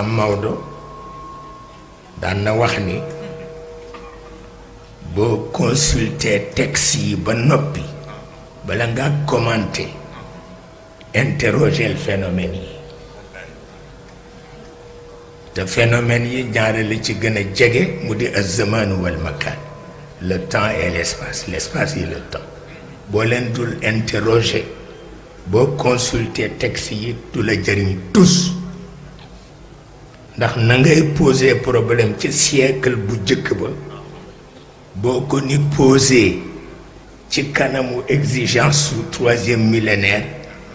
am Maodo daan na wax ni boo consulter texte yi ba noppi bala nga commenter interroger le phénomène yi te phénomène yi ñaare la ci gën a jege mu di az-zaman wal makan le temps et l'espace et le temps boo leen dul interroger boo consulter texte yi du la jëriñ tous ndax na ngay poser problème ci siècle bu jëkk ba boo ko ni poser ci kanamu exigence su troisième millénaire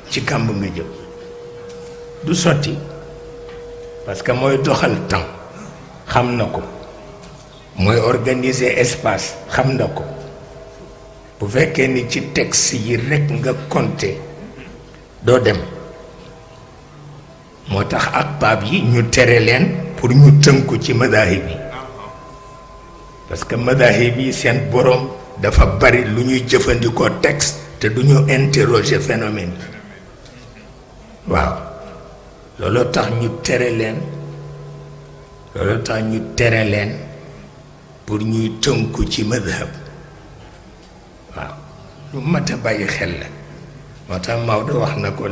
ci kàmb nga jëm du sotti parce que mooy doxal temps xam na ko mooy organiser espace xam na ko bu fekkee ni ci texte yi rekk nga compter doo dem moo tax ak paab yi ñu tere leen pour ñu tënku ci madahib yi parce que madahib yi seen boroom dafa bari lu ñuy jëfandikoo texte te du ñu interroger phénomène yi waaw looloo tax ñu tere leen pour ñuy tënku ci madhab waaw lu mat a bàyyi xel la moo tax Maodo wax na ko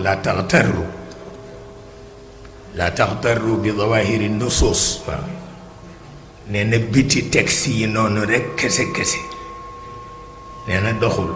la taxtarru bi zawahiri nusus waaw nee na biti texte yi noonu rekk kese nee na doxul